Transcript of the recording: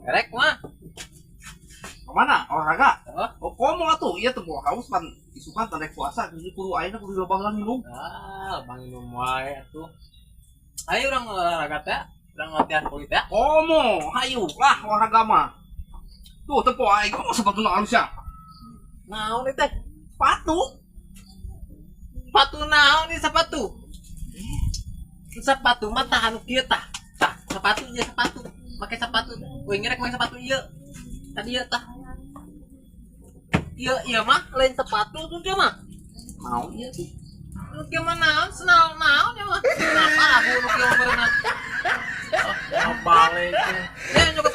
Erek mah. Kemana? Olahraga? Oh. Oh, komo atuh. Iya tuh gua haus pan isukan tanda puasa jadi kudu ayeuna kudu loba heula minum. Ah, bang minum wae atuh. Ayo urang olahraga teh, urang latihan kulit ya. Komo, hayu lah olahraga mah. Tuh tempo aing, oh, sepatuna alus ya. Naon ieu teh? Sepatu. Sepatu naon nih sepatu? Sepatu mah tah anu kieu tah. Tah, sepatu ieu sepatu. Make sepatu. Euy, ngerek make sepatu ieu. Tadi ieu tah. Ieu ieu mah lain sepatu tuh kieu mah. Mau ieu tuh. Nu kieu mah naon? Senal naon ya mah? Kenapa aku nu kieu mah berenang? Oh, balik. Ya nyokot.